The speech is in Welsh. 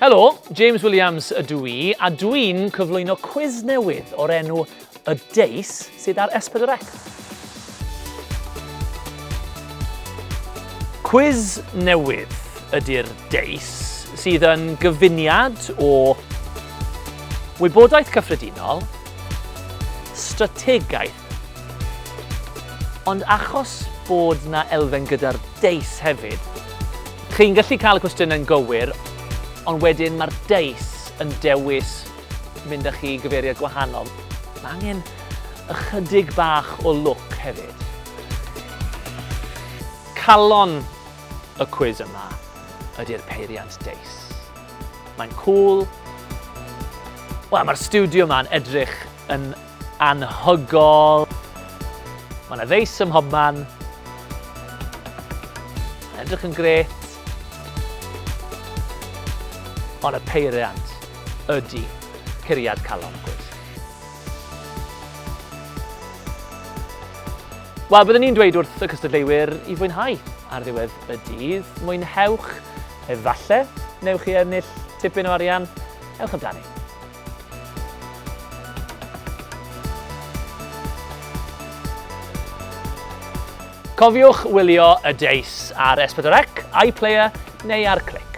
Helo, James Williams ydw i, a dwi'n cyflwyno cwis newydd o'r enw Y Deis sydd ar S4C. Cwis newydd ydy'r Deis sydd yn gyfuniad o wybodaeth cyffredinol, strategaeth, ond achos bod 'na elfen gyda'r deis hefyd, chi'n gallu cael y cwestiynau'n gywir, ond wedyn mae'r deis yn dewis mynd â chi i gyfeiriad gwahanol. Mae angen ychydig bach o lwc hefyd. Calon y cwis yma ydy'r peiriant deis. Mae'n cŵl. Wel, mae'r stiwdio yma'n edrych yn anhygol. Mae yna ddeis ym mhobman. Mae'n edrych yn gret. Ond y peiriant ydy curiad calon gwys. Wel, byddwn ni'n dweud wrth y cystadleuwyr i fwynhau ar ddiwedd y dydd. Mwynhewch, efallai, newch chi ennill tipyn o arian. Ewch amdani. Cofiwch wylio y Deis ar S4C, iPlayer neu ar Clic.